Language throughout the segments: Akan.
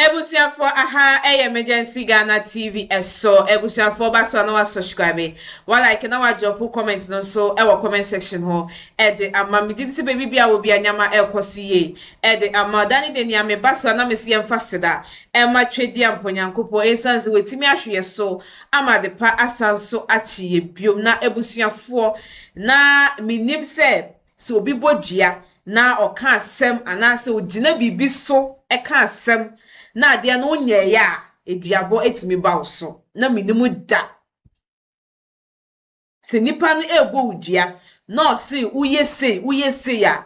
Abusuafoɔ aha ɛyɛ Emergency Ghana TV ɛso abusuafoɔ ba so a na wa subscribe wa like na wa drop comment no nso ɛwɔ comment section hɔ ɛde ama me gye di sɛ baabi bia wɔ bia nyama ɛkɔ so yie ɛde ama da ne de nea me ba so a na me si yɛmfa seda ɛma twɛdi ampo Nyankopɔn ɛsiane sɛ wɔatumi ahwe yɛ so ama de pa asan so akye yɛ biom. Na abusuafoɔ, na menim sɛ sɛ obi bɔ dua na ɔka asɛm anaasɛ ogyina biribi so ɛka asɛm na adeɛ no wonyɛeɛ a, eduabɔ etumi ba wo so. Na menim da sɛ nipa no ɛrebɔ wo dua na ɔse woyɛ sei, woyɛ sei a,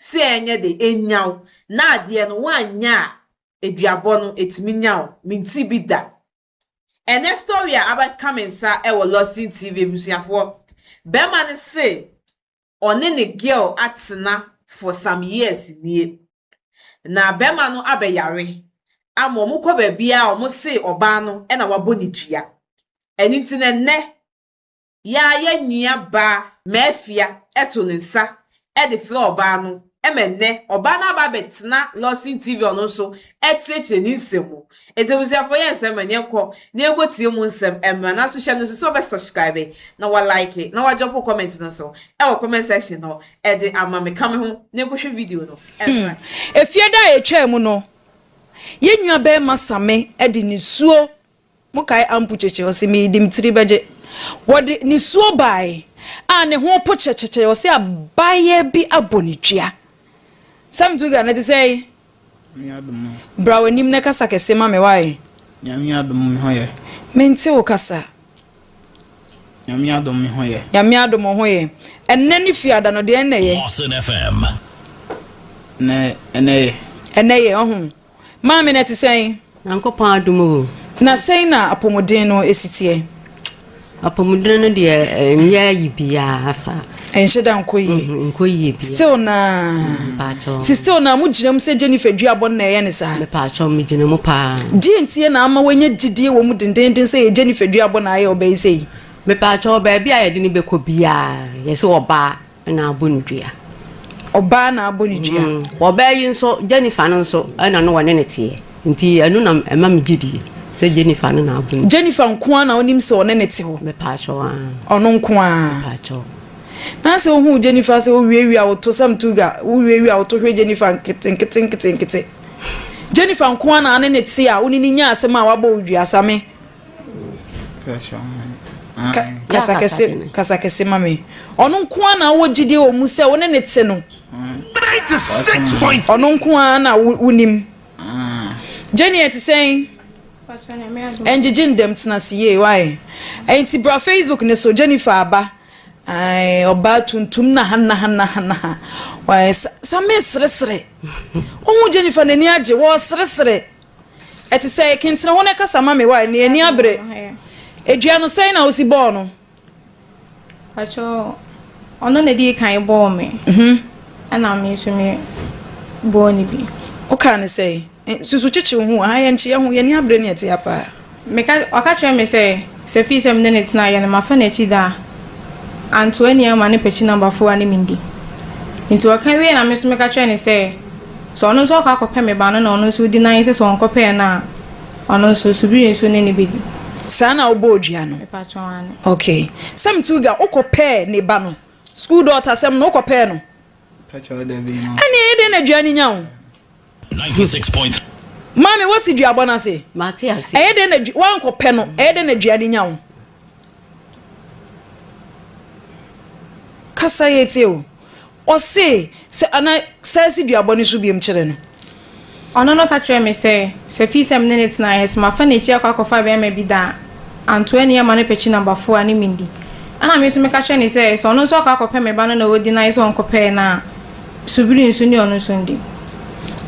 sɛ ɛnyɛ de enyaw na adeɛ no woanyɛ a, eduabɔ no etumi nyaw. Minti bi da. Ɛnɛ story a abɛka me nsa ɛwɔ Lawson TV, abusuafoɔ, bɛrima no se ɔne ne girl atena for some years nie, na bɛrima no abɛyare ama ɔmo kɔ baabi a ɔmo se ɔbaa no ɛna wabɔ ne dua. Ɛno nti na nnɛ yɛa nua baa Mɛɛfia ɛto ne nsa ɛde frɛ ɔbaa no ɛma nnɛ ɔbaa no aba abɛtena Lawson TV, ɔno nso ɛkyerɛkyerɛ ne nsɛm mu. Eti abusuafoɔ, yɛ nsɛm ɛnyɛ kɔ na yɛnkɔ tie mu nsɛm ɛmra na so hyɛ no nso sɛ ɔbɛ subscribe na wa like na wa drop comment no so ɛwɔ comment section hɔ ɛde ama me. Ka me ho na yɛnkɔhwɛ video no ɛmra. Efie da a yɛtwaa mu no, yɛn nua bɛrima Same de nisuo mokae ampo kyekye ɔsi mi di tiri bɛgye wɔde nisuo bae a ne ho po kyɛkyɛkyɛ. Ɔsi abaayɛ bi abɔ ne dua. Sam Tuga ne te sɛ yi. Nyame adom. Bra w'anim ne kasa kɛse ma me wae. Nyame adom, me ho yɛ. Mente wo kasa. Nyame adom, me ho yɛ. Nyame adom, wo ho yɛ. Ɛnnɛ ne fiada no deɛ ɛnnɛ yɛ. Lawson FM. Ɛnɛ ɛnɛ yɛ. Ɛnnɛ yɛ ɔho maame na ɛte sɛn? Nyankopɔn adom o. Na sɛn na apɔmuden no esi teɛ? Apɔmuden no deɛ, ɛnyɛ ayi biara saa. Ɛnhyɛ da nkɔ yie. Nkɔ yie biara. Still na Mpaakyɛw. Ti still na mo gyina mu sɛ Jennifer duabɔ no na ɛyɛ ne saa? Mepaakyɛw, megyina mu paa. Deɛ ntie na ama wanya gyidie wɔ mu dendenden sɛ yɛ Jennifer duabɔ na ayɛ ɔbɛyi sɛ yi? Mepaakyɛw, baabi a yɛde no bɛkɔ biara, yɛsɛ ɔbaa na abɔ no dua. Ɔbaa na abɔ ne dua? Ɔbaa yi nso, Jennifer no nso, ɛna no wɔne ne teɛ. Nti ɛno na ɛma me gyidie sɛ Jennifer no na abɔ no. Jennifer nko ara na onim sɛ ɔne ne te hɔ? Mepaakyɛw aa. Ɔno nko ara? Mepaakyɛw. Na sɛ wohu Jennifer sɛ wowiawia wo to, Sam Tuga, wowiawia wo to hwɛ Jennifer nkete nkete nkete nkete, Jennifer nko ara na ane ne te a wone ne nya asɛm a wabɔ wo dua, Same? Kasa kɛse, kasa kɛse ma me. Ɔno nko ara na wowɔ gyidie wɔ mu sɛ wo ne ne te no, ɔno nko ara na wonim? Jenny, ɛte sɛn? Ɛngyegye ndɛm, tena ase yie wae. Ɛnti bra Facebook ne so. Jennifer aba. Ae, ɔbaa tuntum na ha na ha na ha na ha wae. Same seresere, wohu Jennifer n'ani agye, wɔɔseresere. Ɛte sɛ kentene ho ne kasa ma me wae ne ani abere. Edua no, sɛn na wosi bɔɔ no? Pacho, ɔno na di kan bɔɔ me. Ɛna me nso me bɔɔ ne bi. Wokaa ne sɛn? Susu kyekye wo ho ha, yɛnkye yɛ ho, yɛni abere ne ɛte ha paa. Meka ɔka kyerɛ me sɛ sɛ fii sɛ mene ne tena yɛ no, mafa n'akyi da a anto ani ama ne pɛkyi number fo a ne mendi. Nti ɔka wie na me nso meka kyerɛ ne sɛ sɛ ɔno nso ɔkɔ akɔpɛ me ba no na ɔno nso di nan sɛ sɛ ɔnkɔpɛɛ no a, ɔno nso subiri nso ne ne bɛdi. Saa na wobɔɔ dua no? Mepatwɔn, ane. Okay, Sam Tuga, wokɔpɛɛ ne ba no, school daughter sɛm no, wokɔpɛɛ no? Ɛne ɛyɛ dɛn na dua no nya wo? 96. Maame, wote duabɔ no ase? Mate ase. Ɛyɛ dɛn na woankɔpɛ no, ɛyɛ dɛn na dua no nya wo? Kasa yɛ tie o. Ɔse sɛ ana saa si duabɔ no so biom kyerɛ no. Ɔno no ka kyerɛ me sɛ sɛ fii sɛ mene ne tena yɛ sɛ mafa n'akyi akɔ akɔfa bɛrima bi da a anto ani ama ne pɛkyi number fo a ne mendi. Ɛna me nso meka kyerɛ ne sɛ sɛ ɔno nso akɔ akɔpɛ me ba no na ɔdi nan sɛ ɔnkɔpɛɛ no a, subiri nso ne ɔno nso ndi.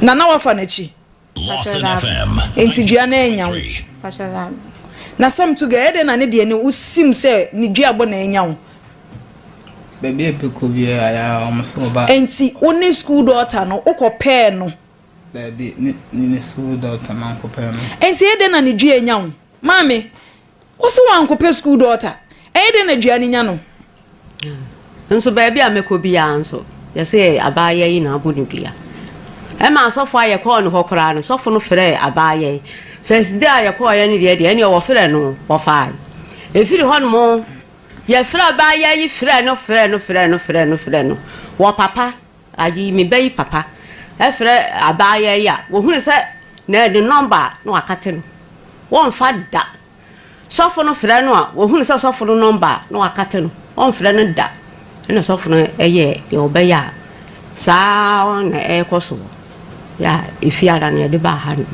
Na wafa n'akyi? Lawson FM. Enti dua no anya wo? Pakyɛ, daabi. Na Sam Tuga, ɛyɛ dɛn na ne deɛ no wosim sɛ ne duabɔ na anya wo? Baabi a ɛbɛkɔ biara yɛ a, ɔmo sɛ ɔba. Enti wo ne school daughter no wokɔpɛɛ no? Daabi, ne school daughter mankɔpɛɛ no. Enti ɛyɛ dɛn na ne dua anya wo? Maame, wo so wankɔpɛ school daughter, ɛyɛ dɛn na dua no nya no? Nso baabi a mɛkɔ biara nso, yɛsɛ abaayewa yi na abɔ ne dua. Ɛma sɔfo a yɛkɔɔ ne hɔ koraa no, sɔfo no frɛɛ abaayewa yi. First day a yɛkɔeɛ no deɛ deɛ, ɛnneɛ wɔfrɛɛ no, wɔfaae. Ɛfiri hɔnom, yɛfrɛɛ abaayewa yi frɛɛ no frɛɛ no frɛɛ no frɛɛ no frɛɛ no. Wɔ papa, ayi me ba yi papa, frɛ abaayewa yi a, wɔhunu sɛ ne ne nɔmba a, na wakate no. Wɔmfa da. Sɔfo no frɛ no a, ohunu sɛ sɔfo no nɔmba a, na wakate no. Ɔmfrɛ no da. Ɛna sɔfo no yɛɛ deɛ ɔbɛyɛ a, saa ara na ɛrekɔ so yɛ a Efiada no yɛde baa ha nom.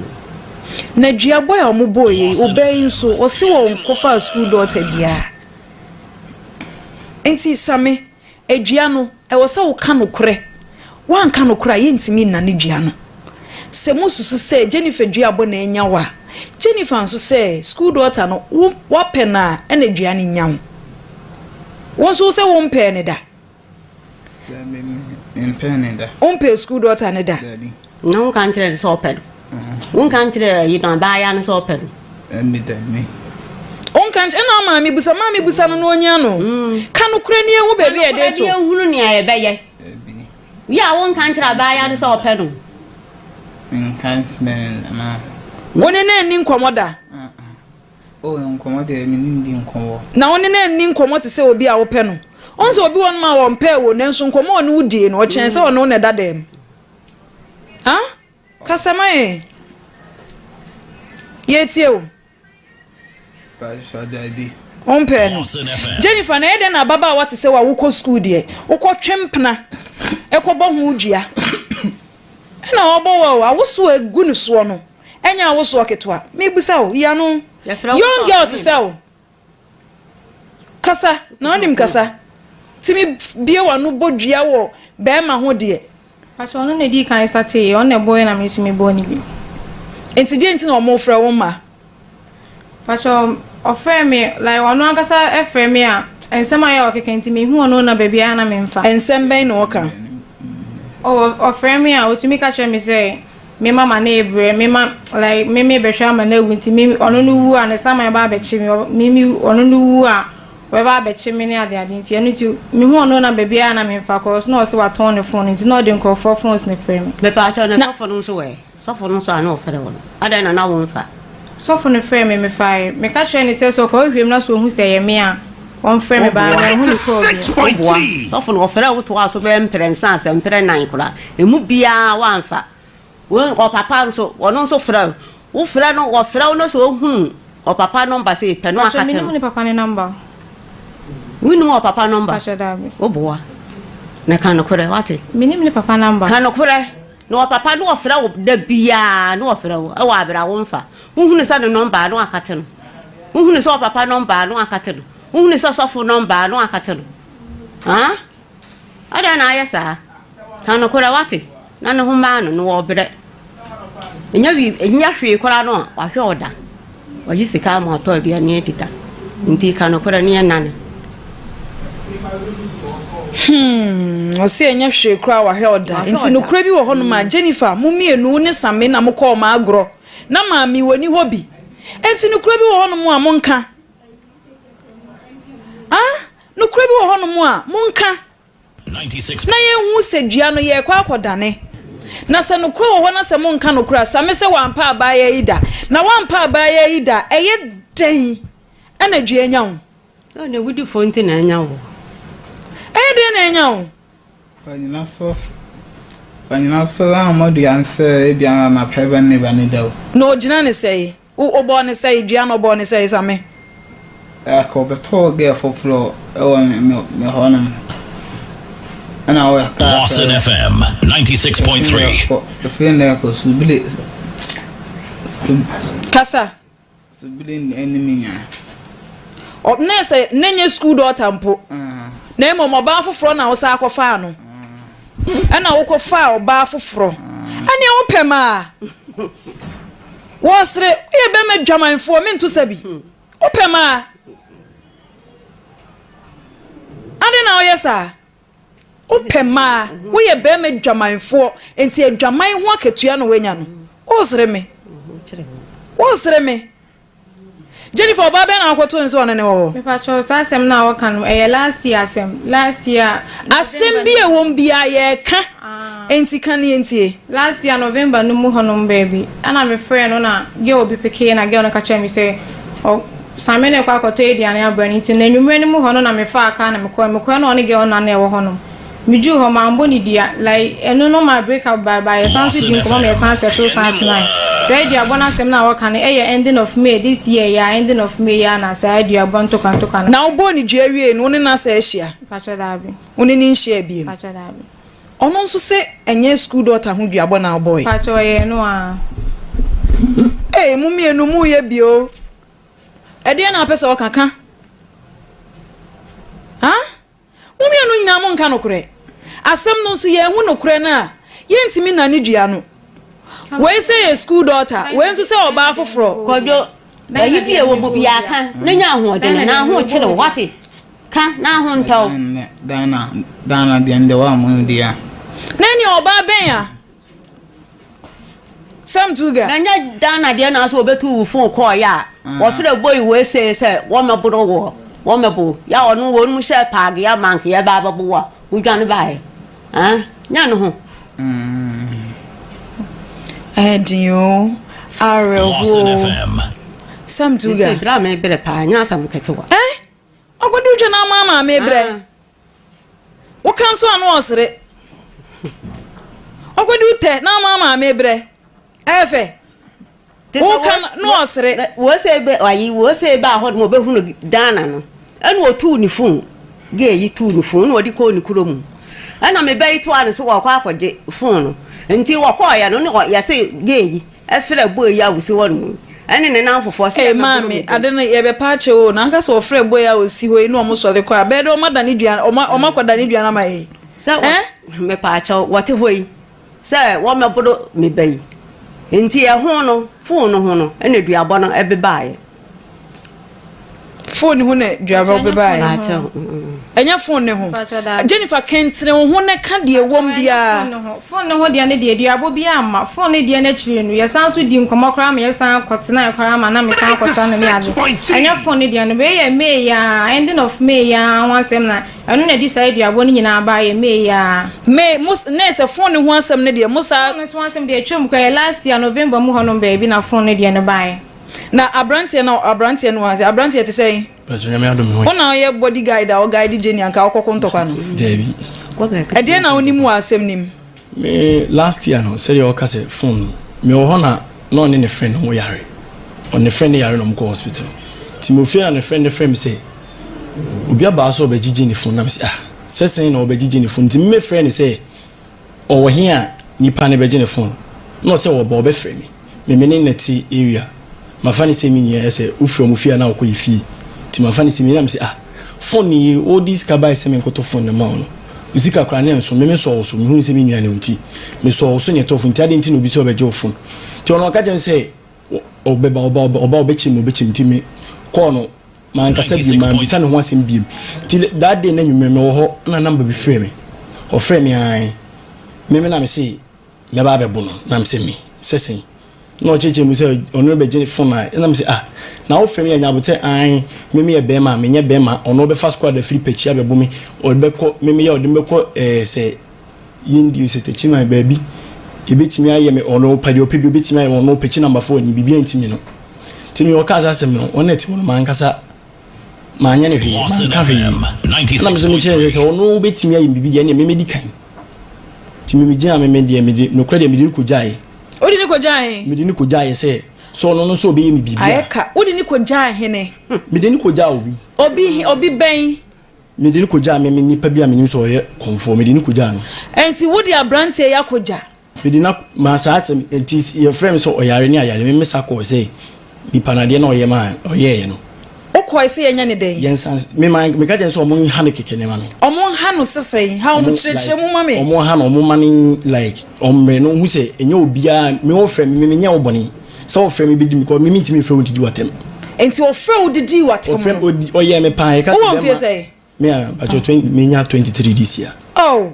Na duabɔ a wɔbɔɔ yei, ɔbaa yi nso, ɔse ɔnkɔfaa sukuu dɔɔta biara. Nti Same, Dua no, ɛwɔ sɛ woka nokorɛ. Woanka nokorɛ a, yɛntumi nnane dua no. Sɛ mosusu sɛ Jennifer duabɔ na anya wo a, Jennifer nso sɛ school daughter no, wo woapɛ no a, ɛna dua no nya wo. Wo nso wo sɛ wompɛɛ no da. Dabi, mempɛɛ no da. Wompɛɛ school daughter no da? Dabi. Na wonka nkyerɛ no sɛ ɔpɛ no? Wonka nkyerɛ ayi no abaayewa no sɛ ɔpɛ no? Dabi dabi. Wonka nkyerɛ ɛna maame busa maame busa no na onya no. Ka nokorɛ ni ehu baabi a yɛde to. Ka nokorɛ ni ehunu nea yɛbɛyɛ. Dabi. Wie a wonka nkyerɛ abaayewa no sɛ ɔpɛ no? Menka nkyerɛ no na. Wo ne no anni nkɔmmɔ da? Oh, nkɔmmɔ deɛ me ne no di nkɔmmɔ. Na wo ne no anni nkɔmmɔ te sɛ obi a wopɛ no? Wohu sɛ obi wɔ hɔnom a ɔmpɛɛ wo nanso nkɔmmɔ a ɔne wo die no, ɔkyɛn sɛ ɔne wo na ɛda dan mu. Ah? Kasa ma yɛn. Yɛretie wo. Pakyɛ dabi. Wompɛɛ no. Jennifer, na ɛyɛ dɛn na ababaawa te sɛ wo a wokɔ sukuu deɛ, wokɔtwe mpena kɔbɔ ho dua? Ɛna ɔbɔ wo o, awosoɔ a ɛgu ne soɔ no, ɛnyɛ awosoɔ ketewa. Mebisa wo, yi ano. Young girl te sɛ wo. Kasa, na wonim kasa. Tumi bue w'ano bɔ dua wɔ bɛrima ho deɛ. Pastor ɔno na edii kan startee yɛ, ɔno na ɛbɔɔ yɛ na me nso me bɔɔ no bi. Nti deɛ nti na ɔmo frɛ wo mma? Pastor ɔfrɛ me like ɔno ankasa ɛfrɛ me a nsɛm a yɛ ɔkeka nti me hu ɔno na baabi a na me nfa. Nsɛm bɛn na ɔka? Oh ɔfrɛ me a otumi ka kyerɛ me sɛ me mama no rebrɛ me ma like me me bɛhwɛ ama no awu nti me ɔno no wu a ne saman ba abɛkye me me me ɔno no wu a ɔbɛba abɛkye me ne ade ade nti ɛno nti me hu ɔno na baabi a na me nfa cause na ɔsɛ watɔn ne phone nti na ɔde nkurɔfoɔ phones na frɛ me. Mepaakyɛw na sɔfo no nso ɛ? Sɔfo no nso a na ɔfrɛ wo no adɛn na na womfa? Sɔfo no frɛɛ me mefae. Meka kyerɛɛ no sɛ sɛ ɔkɔhwehwɛ mu na sɛ ohu sɛ ɛyɛ me a ɔmfrɛ me baa manhu no kɔɔ bio. Woboa. Sɔfo no ɔfrɛɛ wo toaa so bɛyɛ mprɛnsa sɛ mprɛnan koraa. Emu biara woamfa. Wo ɔpapa nso, ɔno nso frɛ wo. Wofrɛ no, ɔfrɛ wo na sɛ ohunu ɔpapa nɔmba sei pɛ na Pakyɛ wakate menim no. ne papa ne number o. Wonnim ɔpapa nɔmba? Pakyɛ daabi. Woboa. Na ka nokorɛ, woate? Menim ne papa number. Ka nokorɛ. Na ɔpapa no ɔfrɛ wo da biara na ɔfrɛ wo wɔ aberɛ a womfa. Wohunu sɛ ne nɔmba a na wakate no. Wohunu sɛ ɔpapa nɔmba a na wakate no. Wohunu sɛ sɔfo nɔmba a na wakate no. Haa? Adɛn na ayɛ saa? Ka nokorɛ wate? Na ne ho mmaa no, na ɔbrɛ. Ɛnyɛ wi, ɛnyɛ hwee koraa no a, wahwɛ ɔda. Wayi sika ama ɔtɔ aduane adi da. Nti ka nokorɛ ne yɛnnane. Hmm, ɔse ɛnyɛ hwee koraa wahwɛ ɔda. Nti nokorɛ bi wɔ hɔnom a, Jennifer, mo mmienu, wo ne Same na mokɔɔ mo agorɔ. Na maame wɔ ni hɔ bi. Nti nokorɛ bi wɔ hɔnom a, monka. Ah, nokorɛ bi wɔ hɔnom a, monka. Na yɛnhu sɛ dua no yɛrekɔ akɔdane. Na sɛ nokorɛ wɔ hɔ na sɛ monka nokorɛ a, same sɛ wampa abaayaa yi da. Na wampa abaayaa yi da a, ɛyɛ dɛn na dua anya wo? Sɛ ɔne wo di fɔ nti na anya wo. Ɛyɛ dɛn na anya wo? Ɔnyina so ɔnyina so ammɔ dua no sɛ ebia mapɛ ba ne ba ne da o. Na ɔgyina ne sɛe. Wo ɔbɔɔ no sɛe, dua no ɔbɔɔ no sɛe same. Like ɔbɛtɔɔ girl foforɔ wɔ me me me hɔ nom ɛna ɔkaa sɛ. Lawson FM 96.3. Ɛfiri nnɛ kɔ subile sub. Kasa. Subile ɛne me nya. Ɔ na sɛ na nyɛ school daughter mpo na mmom ɔbaa foforɔ na wosan akɔfaa no. Ɛna wokɔfaa ɔbaa foforɔ. Ɛneɛ wopɛ maa. Wɔsere, woyɛ bɛrima dwamanfoɔ, mento sa bi. Wopɛ maa. Adɛn na woyɛ saa? Wopɛ maa, woyɛ bɛrima dwamanfoɔ, nti adwaman ho akatua na woanya no. Wosere me. Wosere me. Jennifer, ɔbaa bɛn na wokɔtoo no sɛ ɔne ne wɔ hɔ? Mepakyɛw, saa asɛm no a wɔka no, ɛyɛ last year asɛm. Last year. Asɛm bi a ɛwom biara yɛreka. Enti ka na yɛntie. Last year November no mu hɔnom baabi ɛna me frɛɛ no na girl bi pekee na girl no ka kyerɛɛ me sɛ ɔ san me ne kɔ akɔtɔ aduane abrɛ no nti no anwummerɛ no mu hɔ no na me faa car na me kɔɛ me kɔɛ na ɔne girl no na na ɛwɔ hɔnom me duru hɔ mambɔ ne dua like ɛno no ma break up bae bae yɛsan nso dii nkɔmmɔ ma yɛsan settle san tenae saa aduabɔ no asɛm no a wɔka no ɛyɛ ending of May this year yi a ending of May yi a na saa aduabɔ ntokwa ntokwa no Na wobɔɔ ne dua wiei no wo ne no asan ahyia? Mpakyɛ daabi. Wo ne no nhyiaa bio? Mpakyɛ daabi. Ɔno nso se ɛnyɛ school daughter ho duabɔ na ɔbɔe. Mpakyɛ ɔyɛ ɛno aa. Ei mo mienu mo yɛ bi o. Ɛdeɛn na wopɛ sɛ ɔka ka? Ha? Mo mienu nyinaa mo nka nokorɛ. Asɛm no nso yɛnhu nokorɛ no a yɛntumi nnane dua no. Wei sɛ yɛ school daughter, wei nso sɛ ɔbaa foforɔ. Kwadwo, ayi bi a ɛwɔ mu biara ka na nya ahoɔdene na ho kyere wo, wate? Ka na ho ntɔ wo. Dana, Dana deɛ ndɛ wa mo deɛ. Na ɛneɛ ɔbaa bɛn a? Sam Tuga. Na nyɛ Dana deɛ na sɛ ɔbɛtu wo phone kɔɔeɛ a wɔfrɛ boy wei sei sɛ wɔmmɛboro woɔ, wɔmmɛbo yɛ a ɔno wɔnom hyɛ paage yɛ mank yɛ ba abɛbo wo a wodwane baeɛ ah nyɛ no ho. Ɛyɛ den oo, awerɛhoɔ oo. Sam Tuga. Sɛ berɛ a mebrɛ paa nyɛ asɛm ketewa. Eh! Ɔkɔdi wotwa na ama maame brɛ. Ah. Woka nso ano ɔsere. Ɔkɔdi wotɛ na ama maame brɛ. Ɛyɛ fɛ. Woka na ɔsere. Wose bɛ ayi wose ba hɔ no ɔbɛhunu Ghana no. Ɛna ɔtuu ne fon. Gee yi tuu ne fon na ɔde kɔɔ ne kuro mu. Ɛna me bɛ yi toa no so wɔkɔ akɔgye fon no. Nti wɔkɔɔyɛ no ne yɛse gee yi Ɛfrɛ boy yi a osi hɔ nom yi ɛne ne namfofoɔ sɛ Ee yɛmɛboro maame me ade no yɛbɛpa akyɛw o na anka sɛ ɔfrɛ boy a osi hɔ yi na ɔmo sɔre kɔ a bɛyɛ dɛ ɔmo adane dua ɔmo ɔmo akɔdane dua no ama yɛn Sɛ wɔ eh. mepaakyɛw wɔte hɔ yi sɛ wɔmɛboro me ba yi nti ɛho no phone no ho no ɛna duabɔ no ɛbebaeɛ. Phone ho na duaba Ɛnyɛ bɛbaeɛ. phone Paakyɛw mm. Ɛnyɛ phone ne ho. Mpakyɛ daabi. Jennifer kɛntene wo ho na ka deɛ ɛwɔ mu Ɛnyɛ biara. phone ne ho. Phone ne ho deɛ no deɛ duabɔ biara mma. Phone ne deɛ no akyire no yɛsan nso di nkɔmmɔ koraa ma yɛsan kɔtenae koraa ma na mesan kɔsra no ne ade. Ɛnyɛ phone ne deɛ no. Wei yɛ May yi ara, ending of May yi ara ho asɛm na ɛno na ɛde saa aduabɔ no nyinaa baeɛ May yi ara. May, mo, na ɛsɛ phone ne ho asɛm no deɛ mo saa. Phone no ho asɛm deɛ atwam koraa, ɛyɛ last year November mu hɔnom baabi na phone ne deɛ no baeɛ. Na abranteɛ no abranteɛ no ase abranteɛ te sɛn? Bàtò nyame adom me ho. Wo na ɔyɛ body guide a ɔguide Jenny anka ɔkɔko ntɔkwa no? Daabi. Ɛdeɛn na wonim wɔ asɛm no mu? Me last year no sɛdeɛ ɔka sɛ phone no me wɔ hɔ na na ɔne ne friend ɔmo yare ɔne friend no yare na ɔmo kɔ hospital nti me wɔ fie na ne friend no frɛ me sɛ obi abaa sɛ ɔbɛgye Jenny phone na me sɛ ah sɛ sɛn na ɔbɛgye Jenny phone nti me me frɛ no sɛ Ɔwɔ he a nipa no bɛgye ne phone na ɔsɛ ɔba ɔbɛfrɛ me, me me ne no te area mafa no sɛ me nua ɛsɛ wofiri ɔmo fie a na wokɔ yɛ fie nti mafa no sɛ me nua na mese ah phone yi wode sika bae sɛ menkɔtɔ phone no ma wo no wo sika koraa na ɛnso me mesɔɔ wo so mehuu sɛ me nua ne wo nti mesɔɔ wo so na ɛtɔɔ phone nti adɛn nti na obi sɛ ɔbɛgye wo phone nti ɔno ɔka kyerɛ me sɛ ɔbɛba ɔba ɔba ɔbɛkyɛ me ɔbɛkyɛ me nti me kɔɔ no Mankasa bio, mambisa ne ho asɛm bio. Ntsi that day n'enyimber mowɔ hɔ na number bi frɛɛ me. Ɔfrɛɛ me ae, me me na mese mɛba abɛbo no, na mese me, sɛ sɛn? Nna ɔkyerɛkyerɛ mu sɛ ɔno rebɛgye phone a, nna mese ah, na wofrɛ me a nya aboterɛ ae, me meyɛ bɛrima a, mennyɛ bɛrima, ɔno ɔbɛfa squad afiri Pɛkyi abɛbo me, ɔde bɛkɔ, me meyɛ a ɔde me bɛkɔ eh, sɛ yɛndi o, sɛ Techiman baabi, yɛbɛtumi ayɛ me, ɔno ɔpɛ deɛ ɔpɛ bi ɔbɛtumi ayɛ me, ɔno Pɛkyi number 4 ni, biribiara ntimi no. Nti me ɔkaa saa asɛm no, wɔn a ɛte hɔ no mankasa manyɛ no hwee, manka hwee. Ɛna me nso mekyerɛ no sɛ ɔno bɛtumi ayɛ me biribi deɛ ɛneɛ me mɛdi kan. Nti me megyina me me deɛ mede nokorɛ deɛ mede no kɔgyaeɛ. Wode no kɔgyae he? Mede no kɔgyaeɛ sɛ sɛ ɔno no sɛ ɔbɛyɛ me biribi a. Ayɛ ka. Wode no kɔgyae hene? Mede no kɔgyaa obi. Obi he? Obi bɛn? Mede no kɔgyaa me me nipa bi a menim sɛ ɔyɛ kɔmfoɔ, mede no kɔgyaa no. Ɛnti wode aberanteɛ yi akɔgya? Mede no ma saa asɛm nti yɛfrɛ me sɛ ɔyare ne ayare me mesa kɔɔ sɛ nipa no adeɛ na ɔyɛ maa ɔyɛɛyɛ no. Wokɔe sɛ yɛnyɛ no dɛn? Yɛnsan me ma meka kyerɛ no sɛ ɔmo nha no kɛkɛ ne ma me. Ɔmo nha no sɛ sɛn? Ha ɔmo kyerɛkyerɛ mu ma me. Ɔmo nha no ɔmo ma no like ɔmmerɛ no ɔhu sɛ ɛnyɛ obiara me ɔfrɛ me me menyɛ wo bɔne sɛ ɔfrɛ me bɛdi me kɔ me mentumi mfrɛ wo ndidi w'atɛm. Nti ɔfrɛ wo didii w'atɛm no? Ɔfrɛ ɔyɛɛ me paa yɛka sɛ bɛma. Wowɔ mfeɛ sɛn? Me a mpakyɛw 20 menya 23 this year. Oh!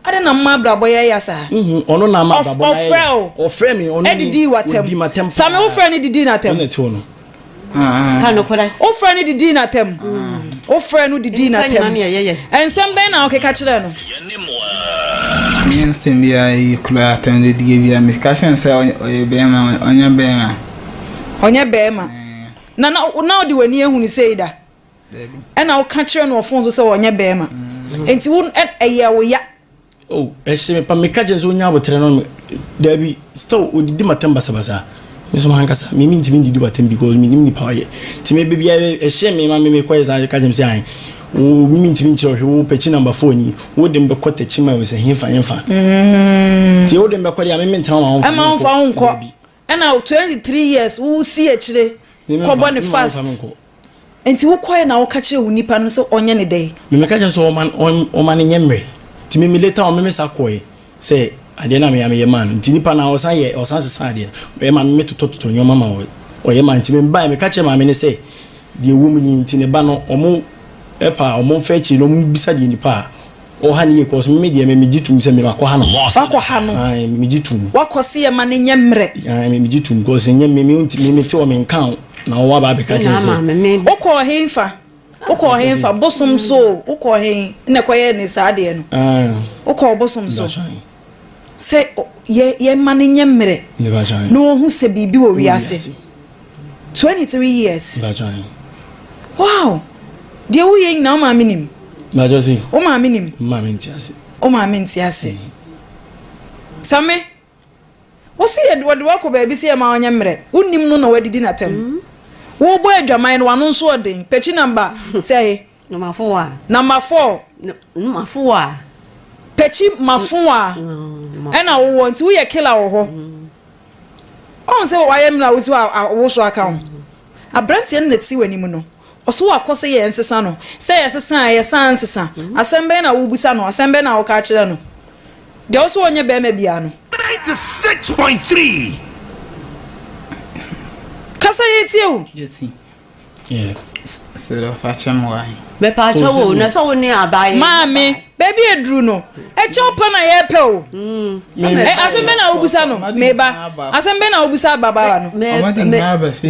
Adɛn na moma abrabɔ yɛ ya saa? Nhu, ɔno na ama abrabɔ no ayɛ ya. Ɔfrɛ wo. Ɔfrɛ me, ɔno ni. Ɛdidii w'atɛm. Ɔdi m'atɛm paa. Same, wofrɛ no didii n'atɛm. Ɔno na ɛte hɔ no. Ka nokorɛ. Wofrɛ no didii n'atɛm. Wofrɛ no didii Nnipa n'atɛm. nyina ne ɛyɛ yɛ. Nsɛm bɛn na wokeka kyerɛɛ no? Nyɛ nsɛm biara yi koraa atɛmdidie biara meka kyerɛ no sɛ ɔyɛ bɛrima ɔnyɛ bɛrima. Ɔnyɛ bɛrima. Na na na wode w'ani ahu no sei da? Ɛna woka kyerɛ no wɔ fon so sɛ ɔnyɛ bɛrima. Nti wo ɛyɛ wo ya. Oh, ɛhyɛ me pa meka kyerɛ sɛ onya abotrɛ no daabi still odidi matam basabasa me nso mankasa me mentumi ndidi watam because menim nipa ɔyɛ nti me baabi a ɛhyɛ me ma me mekɔyɛ saa ka kyerɛ me sɛ ae wo mentumi nkyerɛ ɔhwɛ wo pɛkyi number 4 ni wo de mbɛkɔ takyi ma sɛ hefa hefa mm. nti wo de mbɛkɔ deɛ a me mentena ma wo mfa ɛma wo mfa wo nkɔ ɛna 23 years wo si akyire kɔbɔ ne fast Enti wokɔe na woka kyerɛɛ wo nipa no sɛ ɔnyɛ no dɛn? Me meka kyerɛ no sɛ ɔma ɔma no nyɛ mmerɛ. Nti me me later on me me sa kɔe sɛ adeɛ no a me a meyɛ maa no. Nti nipa no a ɔsan yɛ ɔsan sesa adeɛ no. Ɔyɛ ma me me totɔ totɔ nneɛma ma ɔyɛ maa nti me baeɛ meka kyerɛ maame no sɛ deɛ ɛwɔ mu nie nti ne ba no ɔmo ɛpɛ a ɔmo mfa akyire na ɔmo bisa deɛ nipa a Ɔha no yie cause me deɛ me megye tum sɛ me makɔ ha no. Wakɔ ha no. Ae me megye tum. Wakɔ se yɛ ma no nyɛ mmerɛ. Ae me megye tum cause nyɛ me me me me te hɔ me nka wo na wo aba abɛka kyerɛ sɛ. Wokɔɔ henfa wokɔɔ henfa bosom so o wokɔɔ hen na ɛkɔyɛɛ ne saa adeɛ no. Ae. Wokɔɔ bosom so. Sɛ yɛ yɛ ma no nyɛ mmerɛ. Na wɔhu sɛ biribi wɔ wiase. 23 years. Wow! Deɛ woyɛ nyinaa wo maame nim. Wo maame nim. Wo maame nte ase. Wo maame nte ase. Mm. Same, wo se yɛ wɔde wakɔ baabi sɛ yɛ ma ɔnyɛ mmerɛ. Wonim no na wadidi n'atam. Mm. Wobɔ adwaman no wano nso ɔden. Pɛkyi namba sɛ. Number 4. Number 4. Number 4. Pɛkyi mafoa. Ɛna wowɔ nti woyɛ killer wɔ hɔ. Ɔhu sɛ wayɛ mmerɛ a wosi hɔ a awoso aka ho. Aberanteɛ no na ɛte w'anim no, ɔso wakɔ sɛ yɛn nsesa no. Sɛ yɛsesa a, yɛsan nsesa. Asɛm bɛn na wobisa no? Asɛm bɛn na woka akyerɛ no? Deɛ ɔso ɔnyɛ bɛrima biara no. 96.3. Kasa yɛtie wo. Yɛsi. Sɛ fa kyɛ me wae. Mepa kyɛw o, na sɛ wo ne abaayɛ. Maame, baabi aduru no, ɛkyɛw pa na yɛpɛ o. Mm. Asɛm bɛ na wobisa no, meba. Asɛm bɛ na wobisa ababaawa no.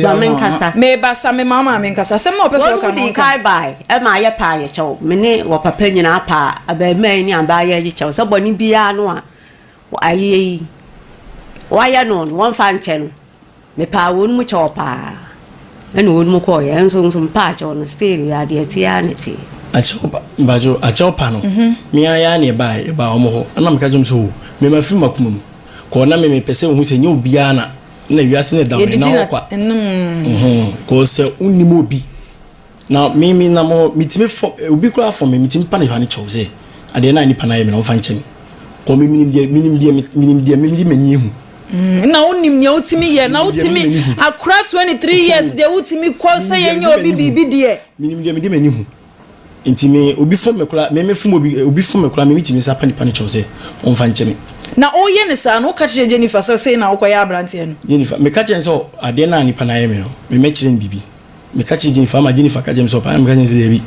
Ma me nkasa. Meba sa me ma maame nkasa. Asɛm na ɔpɛ sɛ ɔka no ɔka. Wɔn bae, ɛma ayɛ paa yɛ kyɛw. Me ne wɔ papa nyinaa paa, abarimaa yi ne abaayɛ yi kyɛw. Sɛ bɔne biara no a, ayɛ yi, wayɛ no no, wɔmfa nkyɛ no. Mepaa wɔn mu kyɛw paa ɛna wɔn mu kɔɔeɛ nso nso mepaa kyɛw no still yɛ adeɛ ɛteɛ ara na ɛteɛ. Akyɛw pa mpakyɛw akyɛw pa no me ara yɛa na yɛbaeɛ yɛbaa wɔn hɔ ɛna meka kyerɛ wɔn sɛ oo me mafiri m'akoma mu kɔɔ na me mepɛ sɛ wohu sɛ nyɛ obiara na na wiase no da hɔ na hɔ kwa kɔɔ sɛ wonim obi Na me me nam hɔ metumi fɔ obi koraa fɔ me metumi pa nipa no kyɛw sɛ adeɛ no a nipa no ayɛ me no ɔmfa nkyɛ me kɔ me menim deɛ menim deɛ menim deɛ mede m'ani ehu. Mm, na wonim nea wotumi yɛ na wotumi akora 23 years deɛ wotumi kɔ sɛ yɛnyɛ obi biribi deɛ. Menim deɛ mede m'ani hu nti me obi fom me koraa me me fom obi obi fom me koraa me metumi nsa pa nipa no kyɛw sɛ ɔmfa nkyɛ me. Na woyɛ ne saa no woka kyerɛ Jennifer sɛ sei na wokɔyɛ aberanteɛ no. Jennifer meka kyerɛ no sɛ adeɛ no a nipa no ayɛ me no me mɛkyerɛ no biribi. Meka kyerɛ Jennifer ama Jennifer ka kyerɛ me sɛ ɔpɛ a meka kyerɛ no sɛ daabi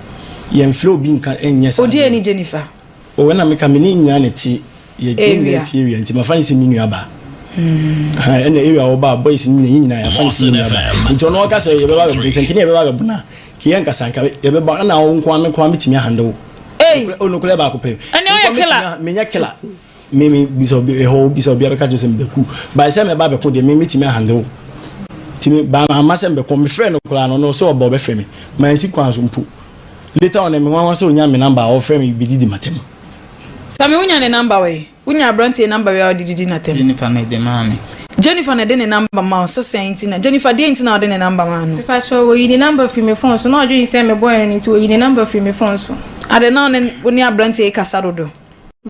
yɛmfrɛ obi nka nyɛ saa Odiɛ ne Jennifer. Oh ɛna meka me ne nyinaa na ɛte yɛ yɛn nyinaa te area nti mafa ne sɛ me nua baa ha ɛna area hɔ baa boys ne nyinaa yɛn nyinaa yɛafa ne sɛ yɛn nua baa nti ɔno ɔka sɛ yɛbɛba abɛbona sɛ nkene yɛbɛba abɛbona a ke yɛn nkasa nka yɛbɛba ɛna wo nko ara me nko ara metumi ahandle wo Ei oh nokorɛ baako pɛ ɛne ɔyɛ killer menyɛ killer Me me bisa obi ɛhɔ bisa obi abɛka kyerɛ sɛ mebɛku by sɛ mɛba abɛko deɛ me metumi ahandle wo nti me ba ama sɛ mebɛko mefrɛ no koraa no no sɛ ɔba ɔbɛfrɛ me mansi kwan so mpo later on me nwanwa sɛ onya me number a ɔfrɛ me bɛdidi matam. Sami wonya ne number wei? Wonya aberanteɛ yi number wei a ɔde didi natam? Jennifer na ɛde maa me. Jennifer na ɛde ne number ma wo sɛ sɛn nti na Jennifer deɛ nti na wode ne number maa no? Mepakyɛw oyi ne number firi me phone so na ɔdwene sɛ mebɔɛ no no nti oyi ne number firi me phone so. Adɛn na wo ne aberanteɛ yi kasa dodo?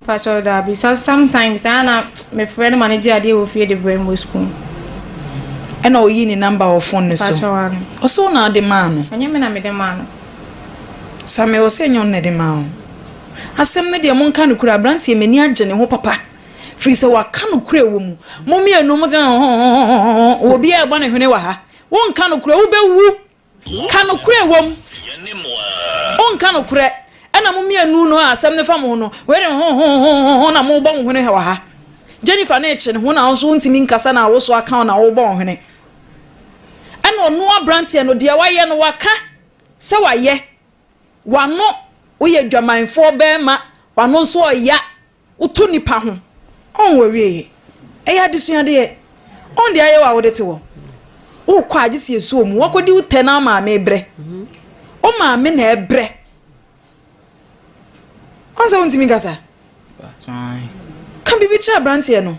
Mpakyɛw daabi sa sometimes aa na me frɛ no ma no gye adeɛ wɔ fie de brɛ me wɔ school. Ɛna ɔyii ne number wɔ phone no so. Mpakyɛw aane. Ɔse wo na wode maa no. Ɛnyɛ me na mede maa no. Sammy ɔse ɛnyɛ ɔno na ɛde maa wo. Asɛm no deɛ monka nokorɛ abranteɛ m'ani agye ne ho papa firi sɛ waka nokorɛ wɔ mu. Mo mmienu mo gyina hɔ obiara ɛbɔ ne hwene wɔ ha. Wonka nokorɛ wobɛwu. Ka nokorɛ wom. Wonka nokorɛ. Ɛna mo mmienu no a asɛm no fa mo ho no, wei de hohohohoho na mobɔ mo hwene wɔ ha. Jennifer no rekye ne ho na wo nso wontumi nkasa na wo so aka wo na wobɔ wo hwene. Ɛna ɔno aberanteɛ no deɛ wayɛ no waka sɛ wayɛ. Wano woyɛ dwamanfoɔ bɛrima, wano nso ɔya. Woto nipa ho. Ɔnwɔ awieɛ. Ɛyɛ adesuadeɛ. Ɔn deɛ ayɛ wo a wode te hɔ. Wokɔ a gye sɛ yɛsuo mu. Wakɔdi wo tɛ na maame brɛ. Wo maame na ɛbrɛ. Ɔn sɛ wontumi nkasa. Ka biribi kyerɛ aberanteɛ no.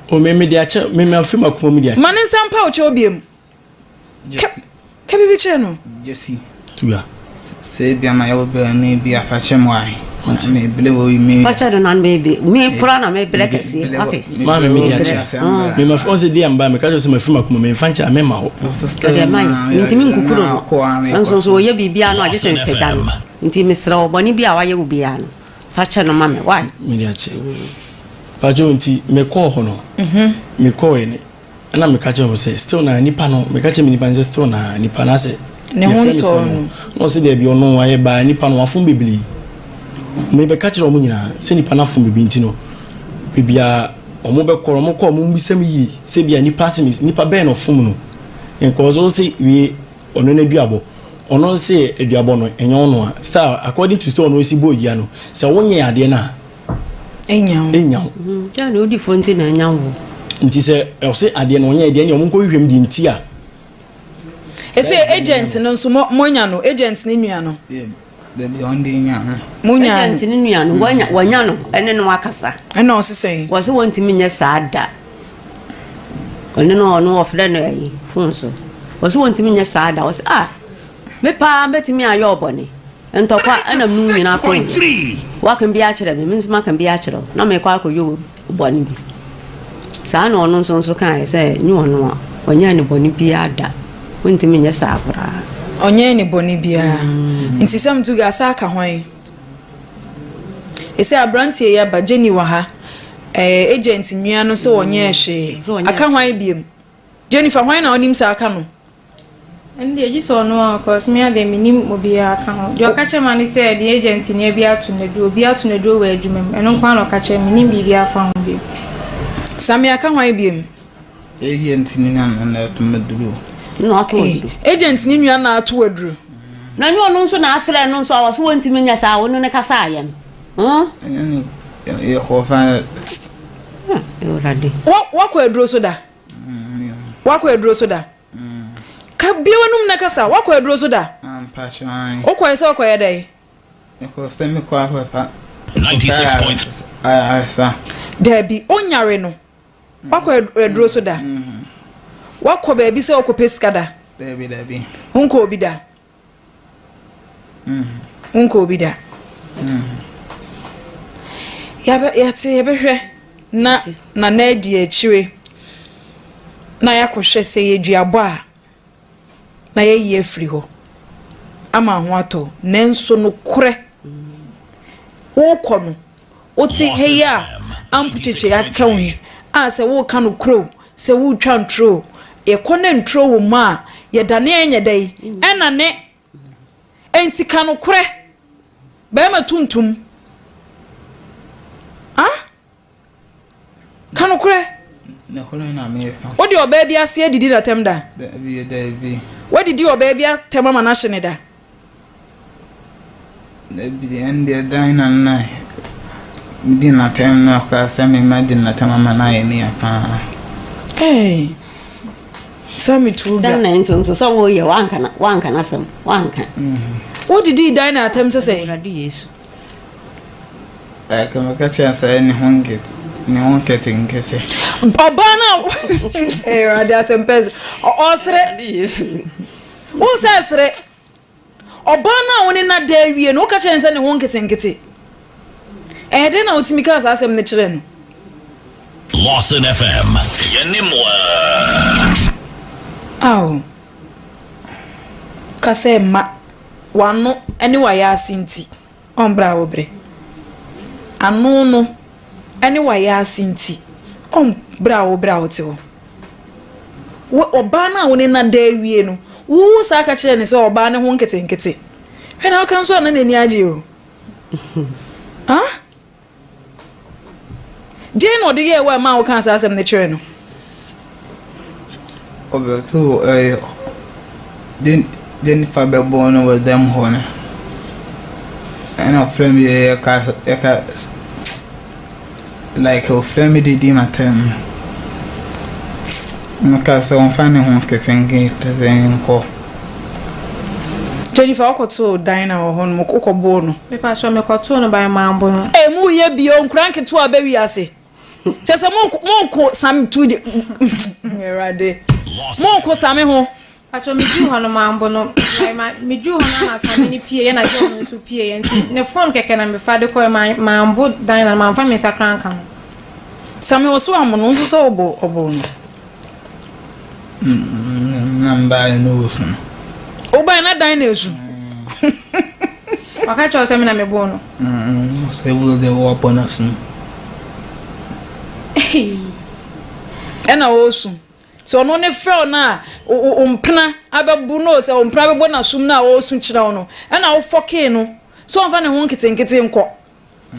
O me me de akyɛ me me afiri m'akoma mu de akyɛ. Ma ne nsa mpa wo kyɛw biom. Ka ka biribi kyerɛ no. Jesse. Tuga. Sɛ ebia ma yɛwɔ baamu bi a fa kyɛ mu ahe. Me bere wɔ yi me. Fa kyɛ no na me be me kura na me brɛ kɛseɛ wate. Maa me me de akyɛ. Me ma ɔn sɛ di amba me ka kyerɛ sɛ ma firi m'akoma me nfa nkyɛ a me ma hɔ. Ɛdeɛ ma yɛ mentumi nkukuro no nso nso ɔyɛ biribiara no agye sɛ mpagya no nti mesrɛ wo bɔne bi a wayɛ wo biara no fa kyɛ no ma me why. Me de akyɛ. Fa kyɛ nti me kɔɔ hɔ no. Me kɔɔ yɛ ne. Ɛna meka kyerɛ wɔn sɛ still na nipa no meka kyerɛ me nipa no sɛ still na nipa no asɛ ne ho ntɔɔ no na ɔsɛ daabi ɔno ayɛ baa nipa no wafom bebree mebɛka kyerɛ wɔn nyinaa sɛ nipa no afom bebree nti no beebi a wɔn bɛkɔ no wɔn kɔ wɔn mbisa mi yie sɛ bi a nipa asɛ nipa bɛn na ɔfom no nkɔɔ so sɛ wie ɔno n'aduabɔ ɔno sɛ aduabɔ no ɛnyɛ ɔno a style according to style ɔno esi bɔ dua no sɛ wonyɛ adeɛ no a Enya wo. Enya wo. Sɛ na odi fo nti na enya wo. Nti sɛ ɔse adeɛ no ɔnyɛ deɛ ɛne ɔmo nkɔ hwehwɛ mu deɛ nti a. Ese agent no nso mo moanya no agent ne nua no. Dabi ɔno deɛ nya no. Mo nya no. Agent ne nua no wanya wanya no ɛne no akasa. Ɛna ɔse sɛn. Wɔse wɔntumi nyɛ saa da. Ɔne no ɔno ɔfrɛ no ɛyi phone so. Wɔse wɔntumi nyɛ saa da. Wɔse ah me paa mɛtumi ayɛ ɔbɔne. Ntɔkwa na mene wo nyinaa kɔɔ mu. Woaka bi akyerɛ me, me nso maka bi akyerɛ wo, na merekɔ akɔyɛ wo bɔne bi. Saa na ɔno nso nso kaeɛ sɛ, nyɛ ɔno a, ɔnyɛɛ ne bɔne biara da. Wontumi nyɛ saa koraa. Ɔnyɛɛ ne bɔne biara. Nti sɛ mto asa aka hwan? Ɛsɛ aberanteɛ yi aba, Jenny wɔ ha. Ɛɛ agent nua no sɛ ɔnyɛɛ hwee. Aka hwan biom? Jennifer, hwan na wonim sɛ aka no? Ɛno deɛ gye sɛ ɔno a cause me adeɛ menim obiara ka ho. Deɛ ɔka kyerɛ ma ne sɛ ne agent nua bi ato no aduro, obi ato no aduro wɔ adwuma mu. Ɛno nko ara na ɔka kyerɛ me, menim biribiara fa ho bio. Sammy aka hwan biom? Agent ne nua no na ato me aduro. Na wato aduro. Agent ne nua na ato aduro. Na nyɛ ɔno nso na afrɛ no nso a ɔse wɔntumi nyɛ saa, ɔno ne kasaayɛ no. Ɛnyɛ ne yɛkɔfa. Awurade. Wakɔ aduro so da? Wakɔ aduro so da? Ka bue w'anum na kasa. Wakɔ aduro so da? Wokɔɛ sɛ wokɔyɛ dɛn? Mekɔ sɛ mekɔ akɔpa. 96. Daabi, onyare no. Wakɔ aduro so da? Wakɔ baabi sɛ wokɔpɛ sika da? Daabi, daabi. Wonkɔ obi da? Wonkɔ obi da. Yɛate yɛbɛhwɛ na Nana adi akyire na yɛakɔhwɛ sɛ yɛ duabɔ a na yɛayi afiri hɔ ama ho atɔ. Nanso nokorɛ wokɔ no Wote ha yi a ampukyekye aka wo yi a sɛ woreka nokorɛ o, sɛ woretwa ntorɔ o, yɛkɔ na ntorɔ wɔ mu a, yɛdane a ɛnyɛ dɛn? Ɛnane. Enti ka nokorɛ. Barima tuntum. Ah? Ka nokorɛ. Nokorɛ na mereka. Wode ɔbaa bi ase adidi n'atɛm da? Dabi, dabi. Woadidi ɔbaa bi atɛm ama no ahye ne da? Dabi, ɛndeɛ dan na na medi n'atɛm na ɔkaa sɛ me madi n'atɛm ama no ayɛ me ya paa. Hey, sɛ me tu ga. Dan na nso nso sɛ woyɛ wanka na wanka n'asɛm wanka. Wodidi dan na atɛm sɛ sɛ. Awurade Yesu. Ɛka meka kyerɛ sɛ ne ho nkete ne ho nketenkete. Ɔbaa no a Awurade asɛm pɛ ɔsere. Wo sɛ sere. Ɔbaa no a wo ne no ada awie no, woka kyerɛ no sɛ ne ho nketenkete. Ɛyɛ dɛn na wotumi kaa saa asɛm no kyerɛɛ no? Lawson FM, yɛne mo aa. Ao, ka sɛ mma w'ano ne w'ayaase nti ɔmbrɛ a wobrɛ. Ano no ne w'ayaase nti ɔmbrɛ a wobrɛ a wote hɔ. Wo ɔbaa no a wo ne no ada awie no, wo saa ka kyerɛɛ no sɛ ɔbaa no ho nketenkete. Hwɛ na woka nso a na n'ani agye o. Ah? Deɛn na ɔde yɛɛ wo a ɛmaa wokaa saa asɛm no kyerɛɛ no? Ɔbɛtoo ɛyɛ Jennifer bɛbɔɔ no wɔ dɛm hɔ no, ɛna ɔfrɛ me yɛka yɛka. Like ɔfrɛ me didi m'atɛm. Meka sɛ ɔmfa ne ho nketenkete nkɔ. Jennifer wokɔtoo Dinah wɔ hɔ nom wokɔboo no? Mepakyɛw mekɔtoo no but mambo no. Ee mo yɛ bi o nkura nketewa bɛ wiase kyɛ sɛ mo mo nko same tu de awurade mo nko same ho. Pakyɛw me duru hɔ no mambo no like ma me duru hɔ no na same no pie yɛ na girl no nso pie yɛ nti ne phone kɛkɛ na mefa de kɔɛ ma mambo Dinah no mamfa me nsa koraa anka no. Same wɔ so ammo no wo nso sɛ ɔbo ɔbo no. Na mbaeɛ no ɔresu no. Wobaeɛ na dan na esu. Waka kyerɛ wo sɛ me na mebɔɔ no. Sɛ wuro deɛ wɔabɔ no asu. Ɛna ɔresu. Sɛ ɔno ne frɛ wo no a wo mpena abɛbo no sɛ wo mpena bɛbɔ n'asom no a ɔresu kyerɛ wo no ɛna wofɔkee no sɛ ɔmfa ne ho nketenkete nkɔ.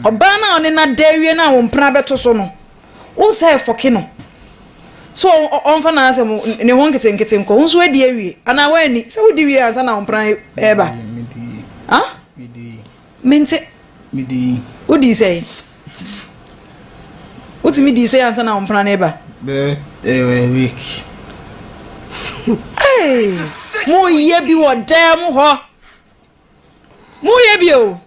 Ɔbaa no a ɔne no ada awie no a wo mpena bɛto so no, wo nsa refɔke no sɛ ɔmfa n'asɛm ne ho nketenkete nkɔ. Wo nso woadi awie anaa woanni? Sɛ wodi wie ansa na wo mpena reba. Ah? Mente. Wodii sɛn? Wotumi dii sɛn ansa na wo mpena no reba? Bɛyɛ week. Hey, moyɛ bi wɔ dan mu hɔ. Moyɛ bi o.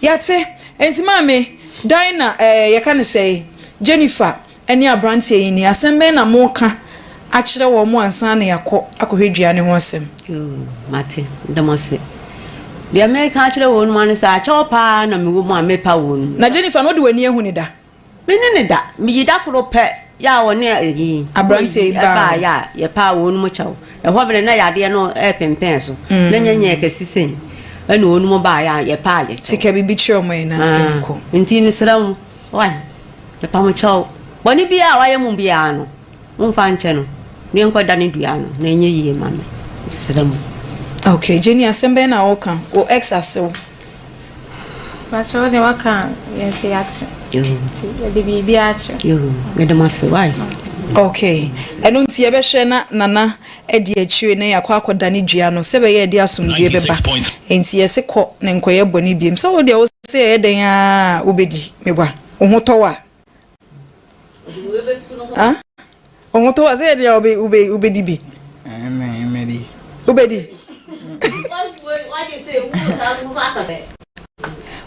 Yɛate. Enti maame, Dinah, ɛɛ, yɛka no sɛn? Jennifer ne aberanteɛ yi ni, asɛm bɛn na moreka akyerɛ wɔn ansa na yɛakɔ akɔhwɛ dua no ho asɛm? Yoo, mate. Meda mo ase. Deɛ mereka akyerɛ wɔn mu ara ne sɛ, akyɛw paa na mewɔ mu a merepa wɔn mu. Na Jennifer no, wode w'ani ahu no da? Me ne no da. Miyi da koro pɛ yɛ a ɔne ayi Aberanteɛ yi baa hɔ. Ɛbaa yɛ a yɛpaa wɔn mu kyɛw. Ɛhɔ bere na yadeɛ no repempɛn so. Na nyɛ nyɛ kɛse sei. Ɛna wɔn mu baa yɛ a yɛpaa yɛ kyɛw. Sika biribi kyerɛ wɔn yi na yɛnkɔ. Nti mesrɛ mo, wai, mepa mo kyɛw. Bɔne biara a wayɛ mo biara no, Momfa nkyɛ no, na yɛnkɔda ne dua ano, na ɛnyɛ yie mma me. Mesrɛ mo. Okay, Jenny, asɛm bɛn na woka? Wo ex asew. Pastor, wo deɛ waka a yɛn nso yɛate. Nti yɛde biribi akyɛ. Yoo, meda mo ase, why? Okay, ɛno nti yɛbɛhwɛ na Nana adi akyire na yɛakɔ akɔda ne dua no sɛ ɛbɛyɛ ɛde asomdwoeɛ bɛba. Nti yɛse kɔ na nkɔyɛ bɔne biom. Sɛ wo deɛ wo se ɛyɛ dɛn ara a wobɛdi, meboa. Wo ho tɔ wo a. Ah? Ohun to ɔsɛ yɛ deɛ wobɛ wobɛdi bi. Mɛdi. Wobɛdi.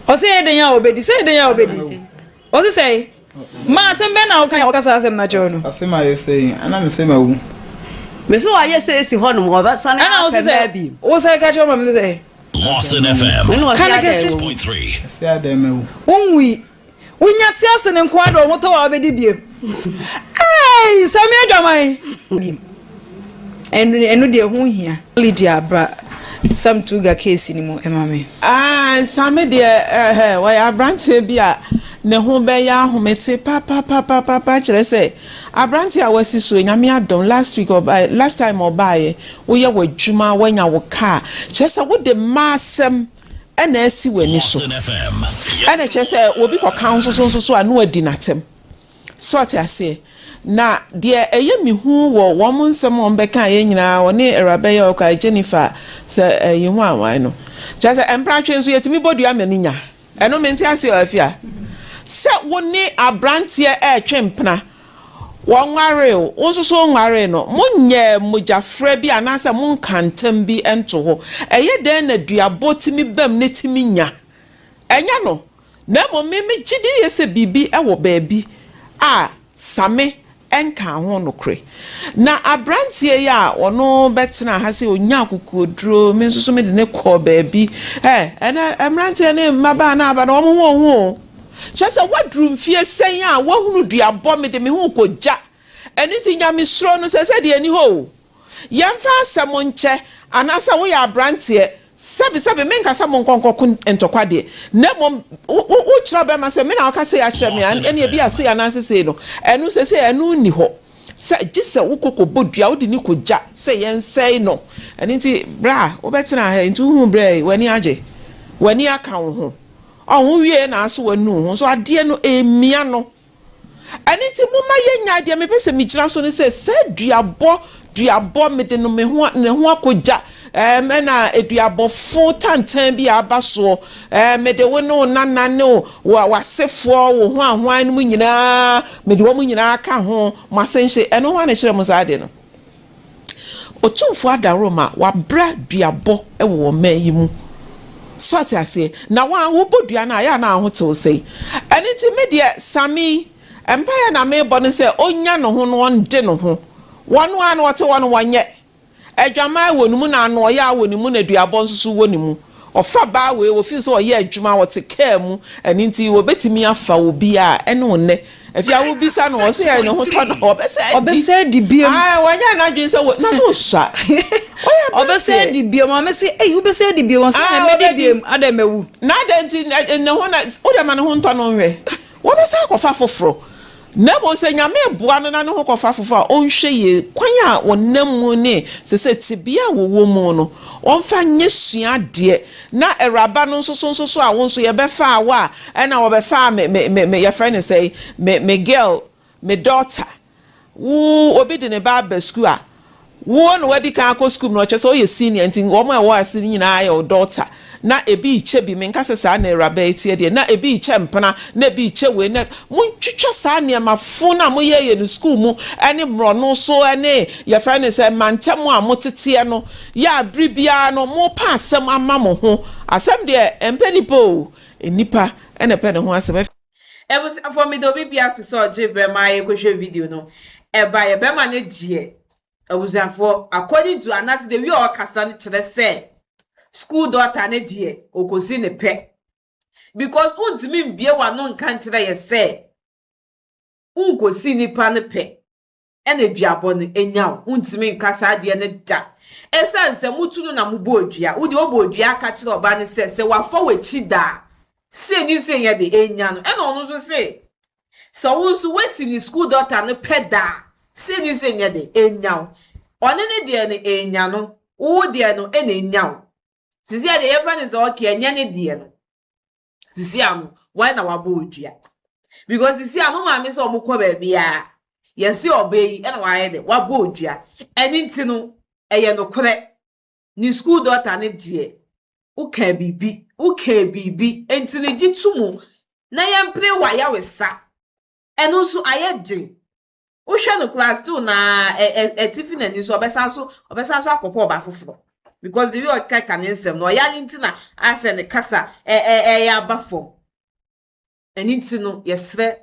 Ɔsɛ yɛ den a wobɛdi sɛ yɛ den a wobɛdi. Ɔsɛ sɛ ma asɛm bɛn na woka woka saa asɛm no akyerɛ no. Ɔsɛ ma yɛ sɛ ɛna me sɛ ma wu. Me so wayɛ sɛ esi hɔ nom ɔbɛsane apɛ mmaa bi. Wo sɛ ka kyerɛ ma me sɛ. Lawson FM. Ka ne kɛse. Ɛsɛ adɛn ma wu. Wonwui. Wonya te ase no nko ara de wɔn tɔ a wɔbɛdi biem. Ei, Sami adwaman. Biem. Ɛno ɛno deɛ ho hia. Lydia bra Sam Tuga case no mu ma me. Aah Sami deɛ ɛhɛ ɔyɛ abranteɛ bi a ne ho bɛyɛ ahomete papapapapa kyerɛ sɛ abranteɛ a wasi soɔ Nyame adom last week ɔbaeɛ last time ɔbaeɛ woyɛ w'adwuma woanya wo car kyerɛ sɛ wode mmaa asɛm na asi w'ani so. Ɛna kyerɛ sɛ obi kɔka wo nso so nso so a na wadi n'atɛm. So ɔte aseɛ? Na deɛ ɛyɛ me hu wɔ wɔn nsɛm a wɔbɛkaeɛ nyinaa, wɔne Awuraba yi a ɔkae, Jennifer, sɛ ɛyi ho anwan no. Kyerɛ sɛ mpratwe nso yɛtumi bɔ dua ma no nya. Ɛno mente aseɛ o, Afia. Sɛ wo ne aberanteɛ retwe mpena, Wɔnwaree wo, wo nso so wonwaree no. Monyɛɛ mogyafra bi anaasɛ monkaa ntam bi nto hɔ. Ɛyɛ dɛn na duabɔ tumi bam na etumi nya? Ɛnyɛ no, na mmom me megye di yie sɛ biribi wɔ baabi a Same nkaa ho nokorɛ. Na aberanteɛ yi a ɔno bɛtenaa ha sɛ ɔnya akokoɔduro, me nso so mede no kɔɔ baabi. Ɛ, ɛnɛ mmeranteɛ ne mmabaa no aba no, wɔn ho wɔn ho o. Kyerɛ sɛ, woaduru mfeɛ sɛn a woahunu duabɔ, mede me ho rekɔgya. Ɛno nti Nyamesuro no, sɛsɛ deɛ ɛnni hɔ o. Yɛmfa asɛm nkyɛ, anaasɛ woyɛ aberanteɛ, sɛbe sɛbe, menka sɛ monkɔ nkɔko ntɔkwa deɛ, na mmom wo, wo, wokyerɛ ɔbɛrima sɛ me na woka sei akyerɛ me a, ɛnneɛ ebia sei anaasɛ sei no, ɛno sɛsɛ ɛno nni hɔ. Sɛ, gye sɛ wokɔ kɔbɔ dua, wode no kɔgya sɛ yɛnsɛe no. Ɛno nti, bra, wobɛtena ha yi, nti wohuu berɛ yi, w'ani agye? W'ani aka wo ho? Ɔho wie na aso wanu wo ho nso adeɛ no ɛmia no. Ɛno nti momma yɛnnyae, deɛ mepɛ sɛ megyina so ne sɛ saa duabɔ. Duabɔ, mede no me ho ne ho akɔgya, ɛɛm, ɛna aduabɔfo tantan bi a aba soɔ, ɛɛ, mede wo ne wo nana ne wo, w'asefoɔ, wo hwanhwan no mu nyinaa, mede wɔn nyinaa ka ho, mo ase nhye. Ɛno hwan na ɛkyerɛ mo saa ade no? Otumfoɔ adaworoma, wabra duabɔ wɔ ɔman yi mu. So ate aseɛ? Na wo a wobɔ dua no a, ɛyɛ a na wo ho te wo sɛn? Ɛno nti me deɛ, Sammy, Mpaeɛ na mebɔ ne sɛ ɔnya ne ho na ɔnde ne ho. Wɔn ara na wɔte hɔ no wɔnyɛ. Adwaman wɔ ne mu na anoɔyaa wɔ ne mu na aduabɔ nso so wɔ ne mu. Ɔfa baa wei wɔfeel sɛ ɔyɛ adwuma ɔte kaa mu ɛno nti wɔbɛtumi afa obiara ɛne wo nnɛ. Afei a wobisa no ɔse ɛɛ ne ho tɔ no a ɔbɛsɛ adi. Ɔbɛsɛ adi biom. Ae wanyɛ n'adwene sɛ wɔ na so ɔsua. Ɔyɛ aberanteɛ. Ɔbɛsɛ adi biom maame se ei wobɛsɛ adi biom ɔse Ae ɛɛ mɛdi ɔbɛdi. biom adɛn mawu. Na adɛn nti ne ho na wodeɛ ma ne ho ntɔ no nhwɛ. Wɔbɛsan akɔfa foforɔ. Na mmom sɛ Nyame boa no na ne ho kɔfa foforɔ a, ɔnhwɛ yie. Kwan a ɔnam mu ne sesei tebea a wɔwɔ mu no, ɔmfa nyɛ suadeɛ. Na awuraba no nso so nso so a wo nso yɛbɛfaa wo a, ɛna wɔbɛfaa me, me, me, me, yɛfrɛ no sɛn, me, me girl, me daughter. Wo obi de ne ba aba sukuu a, wo na wadi kan akɔ sukuu mu no, ɔkyerɛ sɛ woyɛ senior nti wɔn a ɛwɔ ase no nyinaa yɛ wo daughter. Na ebi rekyɛ bi, menka sɛ saa na awuraba yi teɛ deɛ, na ebi rekyɛ mpena, na ebi rekyɛ wei, na montwitwa saa nneɛma fo no a moyɛyɛ no sukuu mu ne mmorɔno so ne yɛfrɛ no sɛ mantam a moteteɛ no, yɛ a bere biara no mopɛ asɛm ama mo ho. Asɛm deɛ ɛmpɛ nnipa o, nnipa na ɛpɛ ne ho asɛm. Abusuafoɔ meda obi biara ase sɛ ɔgye berɛ ma yɛkɔhwɛ video no ɛbaeɛ bɛrima no deɛ abusuafoɔ according to anaasɛ the way a ɔkasa no kyerɛ sɛ school daughter no deɛ ɔkɔsi ne pɛ because wontumi mbie w'ano nka nkyerɛ yɛ sɛ wonkɔsi nipa no pɛ ɛna duabɔ no anya wo. Wontumi nka saa adeɛ no da. Ɛsiane sɛ motu no na mobɔɔ dua. Wo deɛ wobɔɔ dua ka kyerɛ ɔbaa no sɛ, sɛ wafa w'akyi da a, sei ne sei nyɛ de, ɛnnya no. Ɛna ɔno nso se, sɛ wo nso woasi ne school daughter no pɛ da a, sei ne sei nyɛ de, ɛnnya wo. Ɔne ne deɛ no, ɛnnya no. Wo deɛ no, ɛna ɛnya wo. Sisi a deɛ yɛmfa no sɛ okay, ɛnyɛ ne deɛ no. Sisi ano, why na wabɔ odua? Because sisi ano maame sɛ ɔmo kɔ baabi a, yɛse ɔbaa yi ɛna wayɛ dɛ, wabɔ odua. Ɛno nti no, ɛyɛ nokorɛ. Ne school daughter no deɛ, wokaa biribi, wokaa biribi, nti no gye to mu na yɛmpere w'ayaresa. Ɛno nso ayɛ den. Wohwɛ no koraa still na ɛtifi n'ani so ɔbɛsan so ɔbɛsan so akɔpɔ ɔba foforɔ because the way ɔkeka ne nsɛm no ɔyare nti na asɛ ne kasa ɛyɛ aba fam. Ɛno nti no yɛsrɛ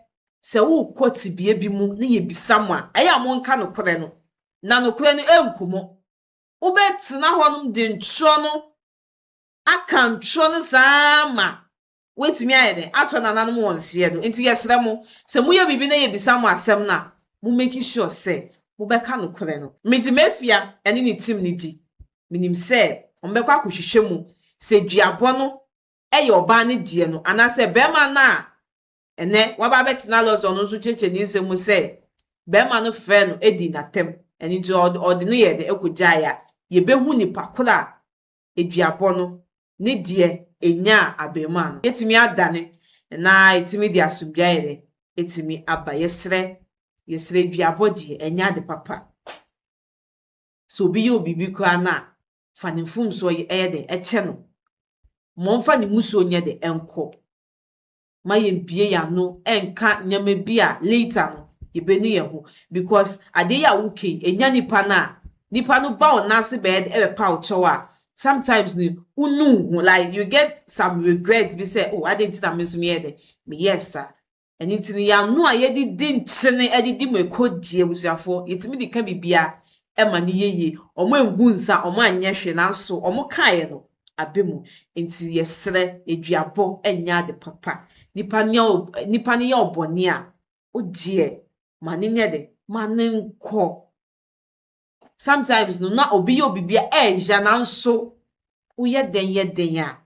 sɛ wokɔ tebea bi mu na yɛbisa mo a ɛyɛ a monka nokorɛ no na nokorɛ no ɛnku mo. Wobɛtena hɔnom de ntorɔ no aka ntorɔ no saa ma Woatumi ayɛ dɛn atɔ nananom wɔn nseɛ do? Nti yɛsrɛ mo, sɛ moyɛ biribi na yɛbisa mo asɛm no a, mo make sure sɛ mobɛka nokorɛ no. Megye Mafia ne ne team no di. Menim sɛ wɔbɛkɔ akɔhwehwɛ mu sɛ duabɔ no yɛ ɔbaa no deɛ no anaasɛ barima no a ɛnnɛ waba abɛtena Lɔs ɔno nso kyerɛkyerɛ ne nsɛm mu sɛ barima no frɛɛ no dii no atɛm ɛno nti ɔde no yɛɛ dɛn kɔgyaeɛ a, yɛbɛhu nipa korɔ a aduabɔ no ne deɛ ɛnyaa abarimaa no. Yɛtumi adane na ɛtumi de asomdwoeɛ ayɛ dɛn? Ɛtumi aba. Yɛsrɛ, yɛsrɛ aduabɔ deɛ ɛnyɛ ade papa. Sɛ obi yɛ wo biribi koraa no a, fa ne mfomsoɔ yɛ dɛn? Ɛkyɛ no. Ma ɔmfa ne mmusuo nyɛ dɛn? Ɛnkɔ. ma yɛmbue yɛn ano nka nneɛma bi a later no yɛbɛnu yɛn ho because adeɛ yi a woka yi ɛnya nipa no a nipa no ba wo nan ase bɛyɛ dɛ ɛbɛpa wo kyɛw a sometimes no wonu wo ho like you get some regret bi sɛ oh adɛn nti na me nso meyɛɛ dɛ meyɛɛ saa. Ɛno nti no yɛn ano a yɛde di nkyene de di mako deɛ abusuafoɔ yɛtumi de ka biribiara ɛma no yɛ yie. Wɔn angu nsa, wɔn anyɛ hwee nanso wɔn kaeɛ no aba mu. Nti yɛsrɛ, aduabɔ nyɛ ade papa. Nipa no yɛ nipa no yɛ wo bɔne a, wo deɛ ma no nyɛ dɛ, ma no nkɔ. Sometimes no na obi yɛ wo biribi a ɛɛya nanso woyɛ dɛn yɛ dɛn a,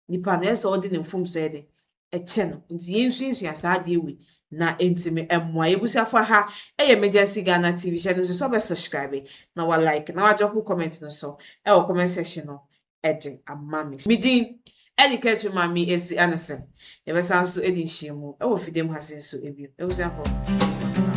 Nipa no, ɛsɛ sɛ ɔde ne mfomso yɛ dɛn? Ɛkyɛ no. Nti yɛnsuasua saa adeɛ wei na ɛntumi mmoa yɛn. Abusuafoɔ aha ɛyɛ Emergency Ghana TV. Hyɛ no nso sɛ wobɛ subscribe na wa like na wa drop comment no so ɛwɔ comment section no ɛde ama me. Me din ɛde Catherine Maame Esi Anison. Yɛbɛsan nso adi nhyiamu ɛwɔ fidiem ha se nso bio. Abusuafoɔ.